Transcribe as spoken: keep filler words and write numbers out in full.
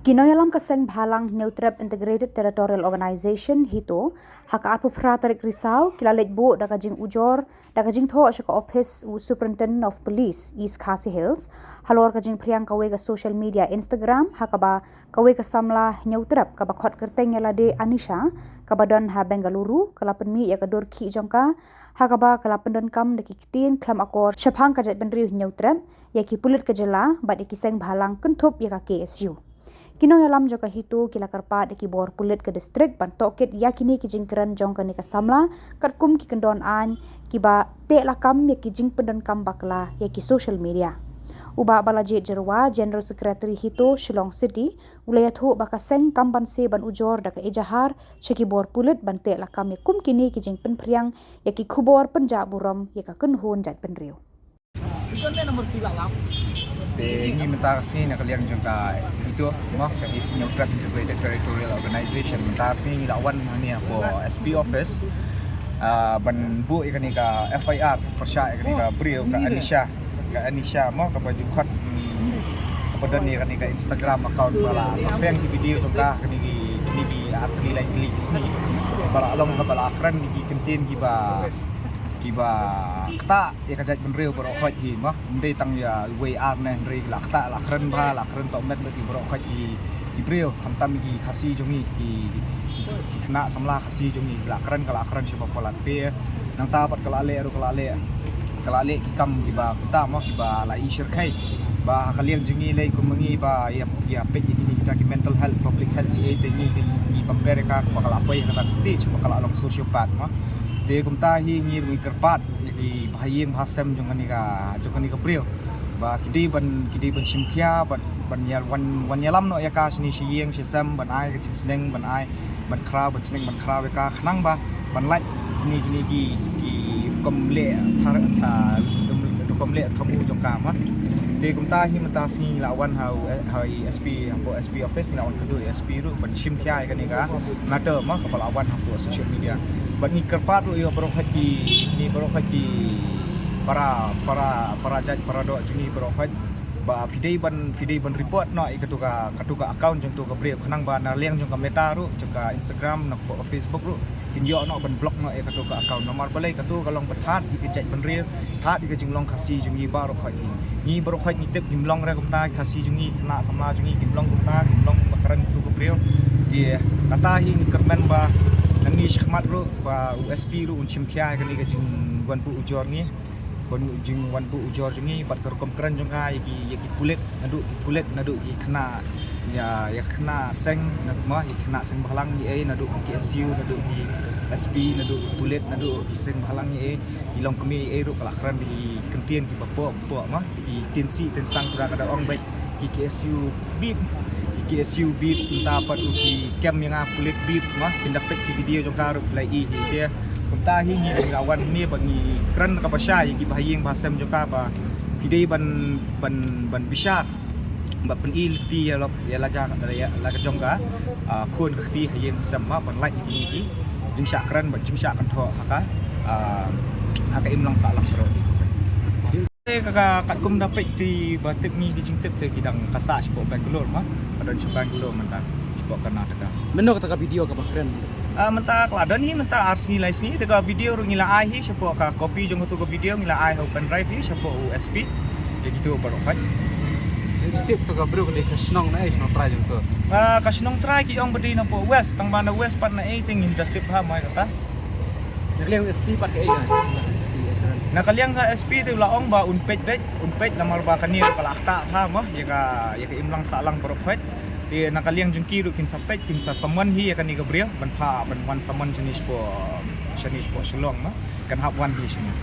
Ki nongïalam ka seng bhalang Hynñiewtrep Integrated Territorial Organization, HITO, ha ka arphew phra tarik Risaw, ki la leit buh da ka jingujor, da ka jingthoh sha ka ophis u Superintendent of Police, East Khasi Hills, halor ka jingphriang kawei ka social media Instagram, ha kaba kawei ka samla Hynñiewtrep kaba khot kyrteng ïa lade Anisha, kaba don ha Bengaluru, ka la pynmih ïa ka dur khih jong ka, ha kaba ka la pyndonkam da ki ktien khlem akor shaphang ka jaitbynriew Hynñiewtrep, ïa ki pulit ka jylla, bad ïa ki seng bhalang kynthup ïa ka K S U. Ki nongïalam jong ka HITO ki la kyrpad ïa ki bor pulit ka distrik ban tohkit ïa kine ki jingkren jong kane ka samla, katkum ki kyndon aiñ, kiba teh lakam ïa ki jingpyndonkam bakla ïa ki social media. U Bah Balajied Jyrwa, General Secretary HITO Shillong City, u la ïathuh ba ka seng kam banse ban ujor da ka ejahar sha ki bor pulit ban teh lakam ïa kum kine ki jingpynphriang ïa ki khubor pynjah burom ïa ka kynhun jaitbynriew. Te ngi mynta ka sngi na ka liang jong ka HITO, mo, ka Hynñiewtrep Integrated Territorial Organization, mynta ka sngi ngi la wan hangne hapoh S P office, ah, ban buh ïa kane ka F I R pyrshah ïa kane ka briew ka Anisha, ka Anisha, mo, kaba ju khot, kaba don ïa kane ka Instagram account ba la sa pynphriang ki video jong ka ha kine ki, kine ki ar tylli lai tylli ki sngi, ba la long kaba la kren ïa ki kyntien kiba, kiba ktah ïa ka jaitbynriew baroh khoit hi, mo. Ym dei tang ïa uwei ar ne hynrei la ktah, la kren bha, la kren tohmet bad ki baroh khoit ki, ki briew, khamtam ki Khasi jong ngi, ki, ki, ki khynnah samla Khasi jong ngi, la kren, ka la kren sha ba palat, te nangta pat ka la leh ruh, ka la leh, ka la leh ki kam kiba kumta, mo, kiba la i shyrkhei. Ba ha ka liang jong ngi lei kum ma ngi ba ïa, ïa peit ïa kine kita ki mental health, public health, ïa, te ngi, ngi, ngi compare ïa ka, ba ka la poi ha kata ka stage ba ka la long sociopath, mo. Te kumta hi ngi ruh ngi kyrpad ïa ki bahaïing bahasem jong kane ka, jong kane ka briew, ba ki dei ban, ki dei ban shim khia, ban, ban ïa, wan, wan ïalam noh ïa ka shane sha ïing sha sem, ban ai ka jingsneng, ban ai, ban khraw, ban sneng, ban khraw ïa ka, khnang ba ban lait kine, kine ki, ki rukom leh, thar, tha, rukom leh thmu jong ka, mo. Te kumta hi mynta sngi ngi la wan ha u, ha i S P, hapoh S P office, ngi la wan kynduh i S P ruh ban shim khia ïa kane ka matter, mo, kaba la wan hapoh social media. Bad ngi kyrpad ruh ïa baroh khoit ki, kine baroh khoit ki para, para, para jait, para doh jong ngi baroh khoit, ba phi dei ban, phi dei ban report noh ïa katu ka, katu ka account jong tu ka briew, khnang ba na liang jong ka Meta ruh, jong ka Instagram, na Facebook ruh, kin ïoh noh ban block noh ïa katu ka account. Namar balei? Katu ka long ba thad ïa ka jaitbynriew, thad ïa ka jinglong Khasi jong ngi baroh khoit. Ngi baroh khoit ngi tip ngim long re kumta, Khasi jong ngi, khynnah samla jong ngi kim long kumta, kim long ba kren katu ka briew. Te kata hi ngi kyrmen ba nangne shakhmat ruh ba u S P ruh un shim khia ïa kane ka jingwan buh ujor ngi, ban u jingwan buh ujor jong ngi bad ka rukom kren jong ka ïa ki, ïa ki pulit, naduh ki pulit, naduh ki khynnah, ïa, ïa khynnah seng, na, mo, ïa khynnah seng bhalang ïa ei, naduh ki K S U, naduh ki S P, naduh ki pulit, naduh ki seng bhalang ïa ei, ki longkmie ïa ei ruh ka la kren da ki kyntien kiba poh, poh, mo, ki tieng sih tieng sang, kata ka da ong beit ki K S U bip, ki K S U bip, mynta pat ruh ki kem ïa nga pulit bip, mo, phin da peit ki video jong ka ruh phi la i hi. Te kumta hi ngi la wan hangne ba ngi kren kaba shai ïa ki bahaïing bahasem jong ka ba phi dei ban, ban, ban bishar, ba pyni lynti ïa la, ïa la ja, ïa la ka jong ka, ah, khun ka kti ha ïing ha sem, mo, ban lait ïa kine ki jingshah kren bad jingshah kynthoh ha ka, ah, ha ka imlang sahlang baroh. Te ka, ka katkum da peit ki ba tip ngi ki jingtip te ki dang ka sah shapoh Bangalore, mo, ka don sha Bangalore mynta, shapoh Karnataka. Mynno kata ka video kaba kren? Ah, mynta ka la don hi mynta ar sngi lai sngi, te ka video ruh ngi la ai hi shapoh, ka copy jong katu ka video ngi la ai ha u pen drive hi shapoh u S P. Ïa kitu baroh khoit. Ïa ki tip to ka briew ka dei ka shnong na ei, shnong trai jong to? Ah, ka shnong trai ki ong ba dei napoh West, tang ba na West pat na ei te ngim da tip ha mai kata. Na ka liang S P pat ka ei ka? S P assurance. Na ka liang ka S P te u la ong ba un peit beit, un peit namar ba kane ruh ka la ktah ha, mo, ïa ka, ïa ka imlang sahlang baroh khoit. Te na ka liang jong ki ruh kin sa peit, kin sa summon hi ïa kane ka briew ban phah, ban wan summon shane shapoh, shane shapoh Shillong, mo. Kan hap wan hi shane.